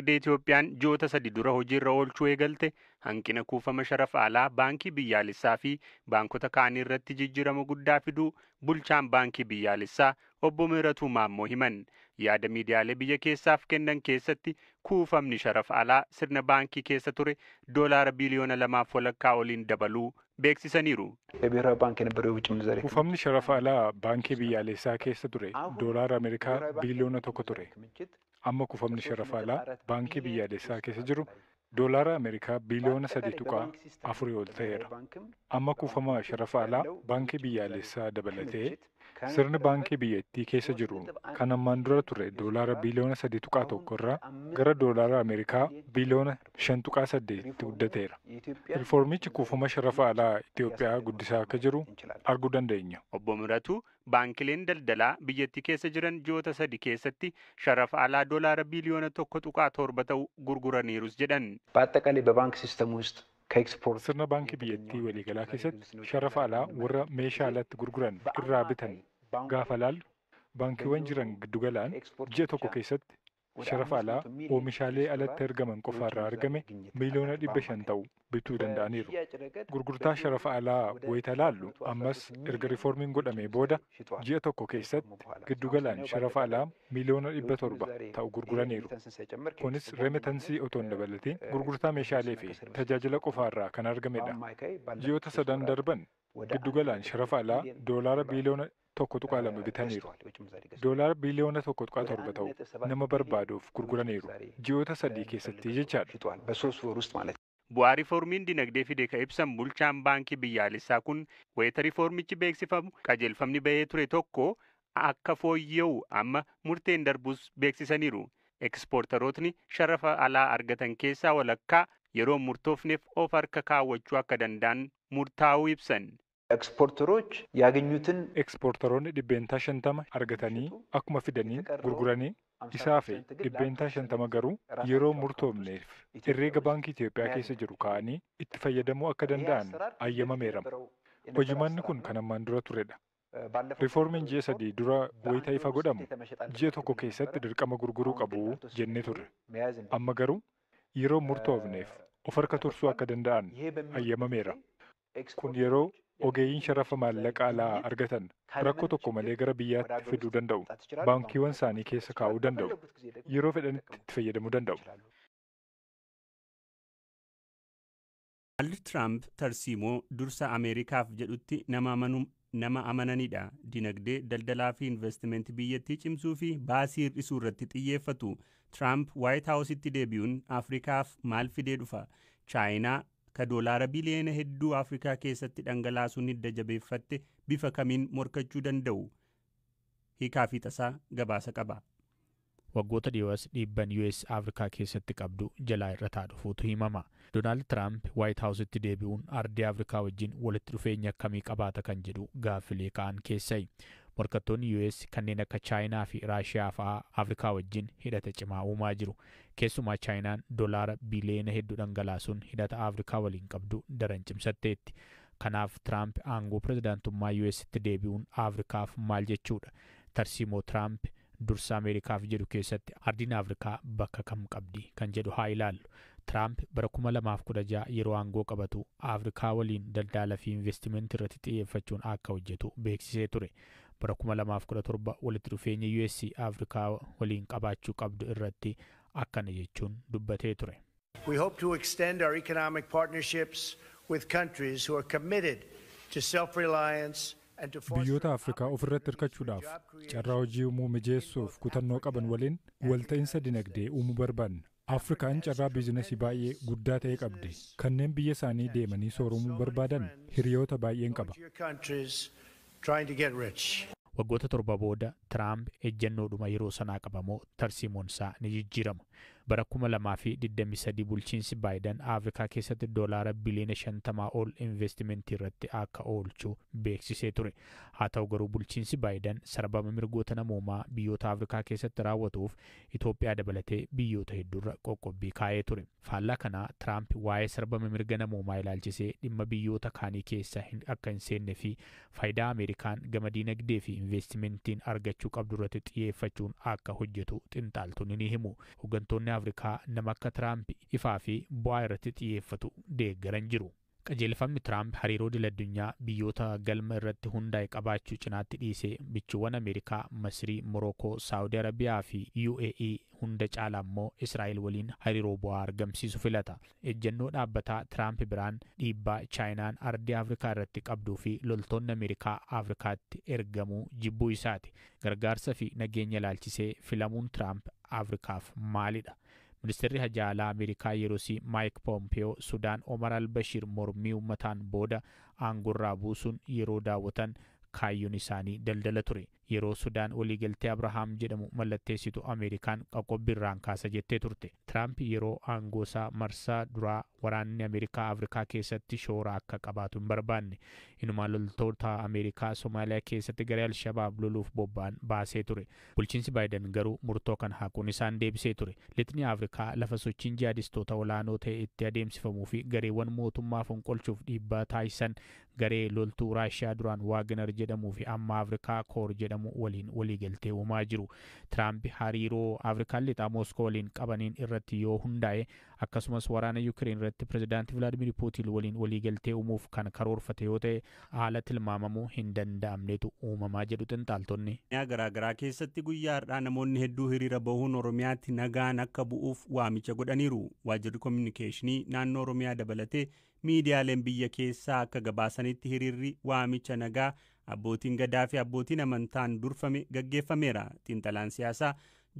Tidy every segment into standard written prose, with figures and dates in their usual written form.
Dinagdee Itoophiyaan ji'oota 3 dura hojiirra oolchuu eegalte hanqina kuufama sharafa alaa baankii biyyaalessaa fi baankota kaanii irratti jijjiirama guddaa fiduu bulchaan baankii biyyaalessaa obbo Mihiratuu Maammoo himan. Yaada miidiyaalee biyya keessaaf kennan keessatti kuufamni sharafa alaa sirna baankii keessa ture doolaara biliyoona 2.5 oliin dabaluu beeksisaniiru. የብሔራዊ ባንክ የነበረው የውጭ ምንዛሬ Kuufamni sharafa alaa baankii biyyaalessaa keessa ture doolaara Ameerikaa biliyoona 1 ture. Amma kuufamni sharafa alaa baankii biyyaalessaa keessa jiru doolaara Ameerikaa biliyoona 3.4 ol ta'eera. Amma kuufama sharafa alaa baankii biyyaalessaa dabalatee sirni baankii biyyattii keessa jiru kan ammaan dura ture doolaara biliyoona 3.1 irraa gara doolaara Ameerikaa biliyoona 5.8 guddateera. Riiformichi kuufama sharafa alaa Itoophiyaa guddisaa akka jiru arguu dandeenya. Obbo Mihiratuu baankileen daldalaa biyyattii keessa jiran ji'oota 3 keessatti sharafa alaa doolaara biliyoona 1.7 ta'u gurguraniirus jedhan. በአጠቃላይ በባንክ ሲስተም ውስጥ ከኤክስፖርት Sirna baankii biyyattii waliigalaa keessatti sharafa alaa warra meeshaa alatti gurguran irraa bitan gaafa laallu baankiiwwan jiran giddugalaan ji'a tokko keessatti sharafa alaa oomishaalee alatti ergaman qofaarraa argame miliyoona 500 ta'u bituu danda'aniiru. Gurgurtaa sharafa alaa wayita laallu ammas erga riiformiin godhamee booda ji'a tokko keessatti giddugalaan sharafa alaa miliyoona 700 ta'u gurguraniiru. Kunis remitansii otoo hin dabalatiin gurgurtaa meeshaalee fi tajaajila qofaarraa kan argamedha. Ji'oota sadan darban giddugalaan sharafa alaa doolaara biliyoona 1.2 bitaniiru. Doolaara biliyoona 1.7 ta'u nama barbaaduuf gurguraniiru. Ji'oota 3 keessatti jechaadha. በሶስት ወር ውስጥ ማለት ነው። Bu'aa riiformiin dinagdee fide ka ibsan bulchaan baankii biyyaalessaa kun wayita riiformichi beeksifamu qajeelfamni bahee ture tokko akka fooyya'u amma murteen darbus beeksisaniiru. Ekspoortarootni sharafa alaa argatan keessaa walakkaa yeroo murtoofneef of harka kaawwachuu akka danda'an murtaa'uu ibsan. ኤክስፖርተሮች ያገኙትን Ekspoortaroonni 50% argatanii akkuma fidanii gurguranii isaa fi 50% garuu yeroo murtoofneef herreega baankii Itoophiyaa keessa jiru kaa'anii itti fayyadamuu akka danda'an ayyamameera. Hojimanni kun kan ammaan dura turedha. Riiformiin ji'a 3 dura wayita ifa godhamu ji'a tokko keessatti dirqama gurguruu qabu jennee turre. Amma garuu yeroo murtoofneef of harka tursuu akka danda'an ayyamameera. Kun yeroo ogeeyyiin sharafa maallaqa alaa argatan rakkoo tokko malee gara biyyaatti fiduu danda'u. Baankiiwwan isaanii keessa kaa'uu danda'u. Yeroo fedhanitti itti fayyadamuu danda'u. Haalli Tiraamp tarsiimoo dursa Ameerikaaf jedhutti nama amananidha. Dinagdee daldalaa fi investimentii biyyattii cimsuu fi baasii hir'isuu irratti xiyyeeffatu. Tiraamp Waayit Haawusitti deebi'uun Afrikaaf maal fidee dhufa? Chaayinaa ka doolaara biliyoona hedduu Afrikaa keessatti dhangalaasuun hidda jabeeffatte bifa kamiin morkachuu danda'u? Hiikaa fi tasaa gabaasa qaba. Waggoota dhiyoos dhiibban US Afrikaa keessatti qabdu jalaa irrataa dhufuutu himama. Doonaald Tiraamp Waayit Haawusitti deebi'uun ardii Afrikaa wajjin walitti dhufeenya akkamii qabaata kan jedhu gaaffilee ka'an keessayi. Morkattoonni US kanneen akka Chaayinaa fi Raashiyaa fa'aa Afrikaa wajjin hidhata cimaa uumaa jiru. Keessumaa Chaayinaan doolaara biliyoona hedduu dhangalaasuun hidhata Afrikaa waliin qabdu daran cimsatteetti. Kanaaf Tiraamp aangoo pirezidaantummaa UStti deebi'uun Afrikaaf maal jechuudha? Tarsiimoo Tiraamp dursa Ameerikaaf jedhu keessatti ardiin Afrikaa bakka kam qabdi kan jedhu haa ilaallu. Tiraamp bara 2016 yeroo aangoo qabatu Afrikaa waliin daldala fi investimentii irratti xiyyeeffachuun akka hojjetu beeksisee ture. Bara 2017 walitti dhufeenya US Afrikaa waliin qabaachuu qabdu irratti akkana jechuun dubbatee ture. We hope to extend our economic partnerships with countries who are committed to self-reliance and to Biyyoota Afrikaa ofirratti hirkachuudhaaf carraa hojii uumuu mijeessuuf kutannoo qaban waliin walta'iinsa dinagdee uumuu barbaanna. Afrikaan carraa biizinasii baay'ee guddaa ta'e qabdi. Kanneen biyya isaanii deemanii sooromuu barbaadan hiriyoota baay'een qaba. your countries trying to get rich. Waggoota 7 booda Tiraamp ejjennoodhuma yeroo sanaa qabamoo tarsiimoon isaa ni jijjiirama. Bara 2023 bulchiinsi Baayiden Afrikaa keessatti doolaara biliyoona 50 ol investimentii irratti akka oolchu beeksisee ture. Haa ta'u garuu bulchiinsi Baayiden sarbama mirgoota namoomaa biyyoota Afrikaa keessatti raawwatuuf Itoophiyaa dabalatee biyyoota hedduurra qoqqobbii kaa'ee ture. Faallaa kanaa Tiraamp waa'ee sarbama mirga namoomaa ilaalchisee dhimma biyyoota kaanii keessa akka hin seenne fi faayidaa Ameerikaan gama diinagdee fi investimentiin argachuu qabdu irratti xiyyeeffachuun akka hojjetu xinxaaltonni ni himu. Hooggantoonni Afrikaa nama akka Tiraamp ifaa fi bu'aa irratti xiyyeeffatu deeggaran jiru. Qajeelfamni Tiraamp hariiroo idil-addunyaa biyyoota galma irratti hundaa'e qabaachuu cinaatti dhiisee michuuwwan Ameerikaa, Masrii, Morookoo, Saawudii Arabiyaa fi UAE hunda caala immoo Israa'el waliin hariiroo bu'aa argamsiisu filata. Ejjennoo dhaabbataa Tiraamp biraan dhiibbaa Chaayinaan ardii Afrikaa irratti qabduu fi loltoonni Ameerikaa Afrikaatti ergamuu jibbuu isaati. Gargaarsa fi nageenya ilaalchisee filamuun Tiraamp Afrikaaf maalidha? Ministeerri Hajaa Alaa Ameerikaa yerosii Maayik Poompeyoo Sudaan Omar al-Bashir mormii uummataan booda aangorraa buusuun yeroo daawwatan kaayyoon isaanii daldala ture. Yeroo Sudaan waliigaltee Abrahaam jedhamu mallatteessitu Ameerikaan qoqqobbiirraan kaasa jettee turte. Tiraamp yeroo aangoosaa marsaa duraa waraanni Ameerikaa Afrikaa keessatti shoora akka qabaatu hin barbaanne. Inumaa loltoota Ameerikaa Somaaliyaa keessatti garee Alshabaab loluuf bobba'an baasee ture. Bulchiinsi Baayiden garuu murtoo kan haquun isaan deebisee ture. Lixni Afrikaa lafa sochiin jihaadistoota olaanoo ta'e itti adeemsifamuu fi gareewwan mootummaa fonqolchuuf dhiibbaa taasisan garee loltuu Raashiyaa duraan Waagner jedhamuu fi amma Afrikaa Koor jedhamu waliin waliigaltee uumaa jiru. Tiraamp hariiroo Afrikaan lixaa Mooskoo waliin qabaniin irratti yoo hundaa'e akkasumas waraana Yukireen irratti pirezidaantii Vilaadimir Puutiin waliin waliigaltee uumuuf kan karoorfate yoo ta'e haala tilmaamamuu hin danda'amnetu uumamaa jedhu xinxaaltonni. Garaagaraa keessatti guyyaa har'aa namoonni hedduu hiriira bahuun Oromiyaatti nagaan akka bu'uuf waamicha godhaniiru. Waajjirri kominikeeshinii naannoo Oromiyaa dabalatee miidiyaaleen biyya keessaa akka gabaasanitti hiriirri waamicha nagaa abbootiin gadaa fi abbootiin amantaan durfame gaggeeffameera. Xiinxalaan siyaasaa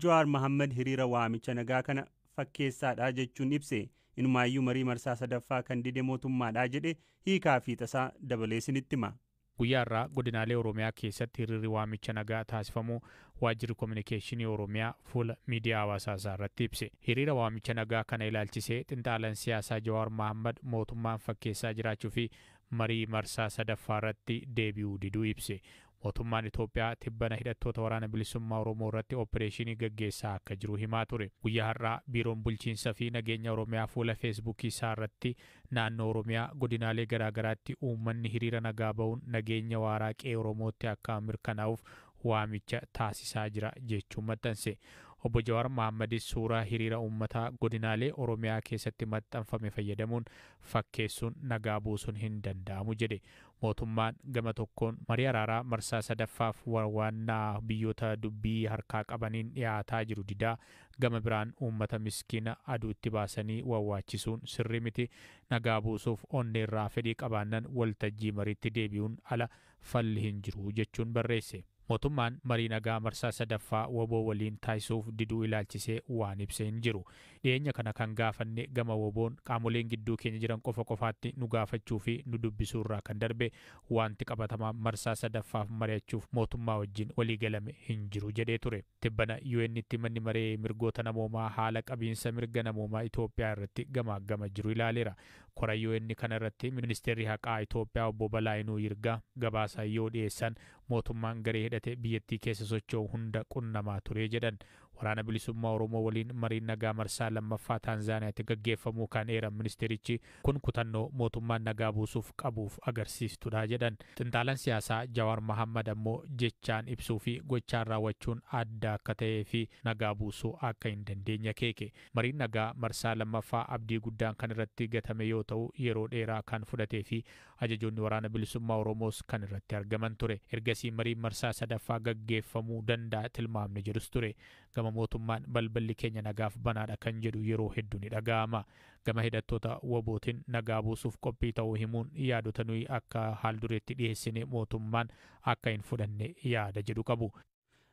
Jawaar Mohaammed hiriira waamicha nagaa kana fakkeessaadha jechuun ibse. Inumaayyuu marii marsaa sadaffaa kan dide mootummaadha jedhe hiikaa fi tasaa dabalee isinitti hima. Guyyaa har'aa godinaalee Oromiyaa keessatti hiriirri waamicha nagaa taasifamuu waajjirri kominikeeshinii Oromiyaa fuula miidiyaa hawaasaa isaa irratti ibse. Hiriira waamicha nagaa kana ilaalchisee xinxaalaan siyaasaa Jawaar Mohaammed mootummaan fakkeessaa jiraachuu fi marii marsaa sadaffaa irratti deebi'uu diduu ibse. Mootummaan Itoophiyaa tibbana hidhattoota waraana bilisummaa Oromoo irratti opereeshinii gaggeessaa akka jiru himaa ture. Guyyaa har'aa biiroon bulchiinsa fi nageenya Oromiyaa fuula feesbuukii isaa irratti naannoo Oromiyaa godinaalee garaagaraatti uummanni hiriira nagaa bahuun nageenya waaraa qe'ee Oromootti akka mirkanaa'uuf waamicha taasisaa jira jechuun maxxanse. Obbo Jawaar Mohaammadis suuraa hiriira uummataa godinaalee Oromiyaa keessatti maxxanfame fayyadamuun fakkeessuun nagaa buusuun hin danda'amu jedhe. Mootummaan gama tokkoon marii araaraa marsaa sadaffaaf warwaannaa biyyoota dubbii harkaa qabaniin dhiyaataa jiru didaa gama biraan uummata miskiina aduutti baasanii wawwaachisuun sirrii miti, nagaa buusuuf onneerraa fedhii qabaannan waltajjii mariitti deebi'uun ala falli hin jiru jechuun barreesse. Mootummaan marii nagaa marsaa sadaffaa WBO waliin taasisuuf diduu ilaalchisee waan ibse hin jiru. Dhiyeenya kana kan gaafanne gama WBOn qaamoleen gidduu keenya jiran qofa qofaatti nu gaafachuu fi nu dubbisuu irraa kan darbe wanti qabatamaa marsaa sadaffaaf mari'achuuf mootummaa wajjin walii galame hin jiru jedhee ture. Tibbana UN'tti manni maree mirgoota namoomaa haala qabiinsa mirga namoomaa Itoophiyaa irratti gamaagama jiru ilaaleera. Kora UN kana irratti ministeerri haqaa Itoophiyaa obbo Balaayinuu Yirgaa gabaasa yoo dhiyeessan mootummaan garee hidhate biyyattii keessa socho'u hunda qunnamaa ture jedhan. Waraana bilisummaa Oromoo waliin mariin nagaa marsaa lammaffaa Taanzaaniyaatti gaggeeffamuu kan eeran ministeerichi kun kutannoo mootummaan nagaa buusuuf qabuuf agarsiistudha jedhan. Xinxaalaan siyaasaa Jawaar Mohaammed ammoo jechaan ibsuu fi gochaan raawwachuun adda akka ta'ee fi nagaa buusuu akka hin dandeenye akeeke. Mariin nagaa marsaa lammaffaa abdii guddaan kan irratti gatame yoo ta'u yeroo dheeraa kan fudhatee fi ajajoonni waraana bilisummaa Oromoos kan irratti argaman ture. Ergasii mariin marsaa sadaffaa gaggeeffamuu danda'a tilmaamne jedhus ture. Gama mootummaan balballi keenya nagaaf banaadha kan jedhu yeroo hedduu ni dhaga'ama. Gama hidhattoota WBOtiin nagaa buusuuf qophii ta'uu himuun yaadota nuyi akka haal dureetti dhiyeessine mootummaan akka hin fudhanne yaada jedhu qabu.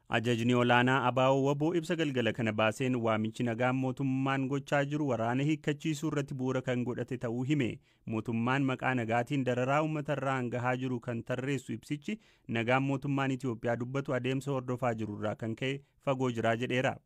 Ajajni olaanaa ABO WBO ibsa galgala kana baaseen waamichi nagaa mootummaan gochaa jiru waraana hiikkachiisuu irratti bu'uura kan godhate ta'uu hime. Mootummaan maqaa nagaatiin dararaa uummatarraan gahaa jiru kan tarreessu ibsichi nagaan mootummaan Itoophiyaa dubbatu adeemsa hordofaa jiru irraa kan ka'e fagoo jiraa jedheera.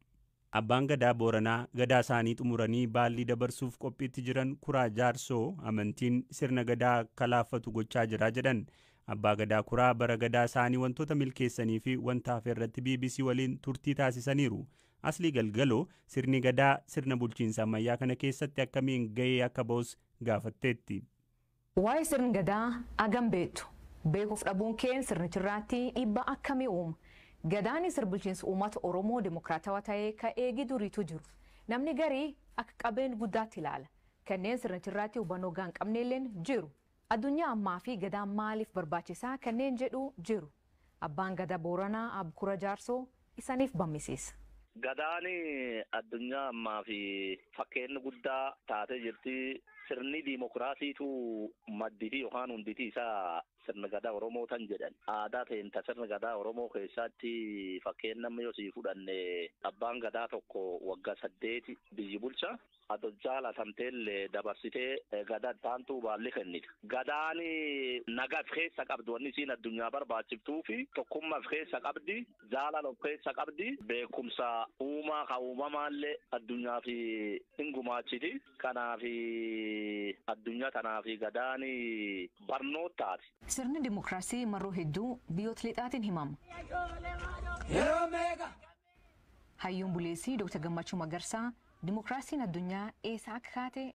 Abbaan gadaa Booranaa gadaa isaanii xumuranii baallii dabarsuuf qophiitti jiran Kuraa Jaarsoo amantiin sirna gadaa akka laaffatu gochaa jira jedhan. Abbaa gadaa Kuraa bara gadaa isaanii wantoota milkeessanii fi wanta hafe irratti BBC waliin turtii taasisaniiru. Aslii Galgaloo sirni gadaa sirna bulchiinsa ammayyaa kana keessatti akkamiin gahee akka ba'us gaafatteetti. Waa'ee sirni gadaa agam beektu? Beekuuf dhabuun keen sirnichirraatti dhiibbaa akkamii uuma? Gadaan sirna bulchiinsa uummata Oromoo dimokiraatawaa ta'ee ka'ee duriitu jiru. Namni garii akka qabeen guddaatti ilaala. Kanneen sirnichirraatti hubannoo gahaa hin qabnelleen jiru. Addunyaa ammaa fi gadaan maaliif barbaachisaa kanneen jedhu jiru. Abbaan Gadaa Booranaa Abkura Jaarsoo isaniif bammisiisa. Gadaan addunyaa ammaa fi fakkeenya guddaa taatee jirti. Sirni diimokiraasiitu madditii yookaan hunditii isaa sirna gadaa Oromoo tan jedhan. Aadaa teenta sirna gadaa Oromoo keessatti fakkeenya namni yoo sii fudhanne abbaan gadaa tokko waggaa 8 biyyi bulcha. Ado jaalatamteellee dabarsitee gadaa taantuu baalli kennita. Gadaan nagaa of keessa qabdi wanni isiin addunyaa barbaachiftuu fi tokkummaa of keessa qabdi, jaalala of keessa qabdi, beekumsa uumaa ka uumamaallee addunyaa fi hin gumaachiti. Kanaaf addunyaa tanaaf gadaan barnootaati. Sirni dimookiraasii marroo hedduu biyyoota lixaatiin himama. Hayyuun buleessii Dr. Gammachuu Magarsaa dimookiraasiin addunyaa eessa akka kaate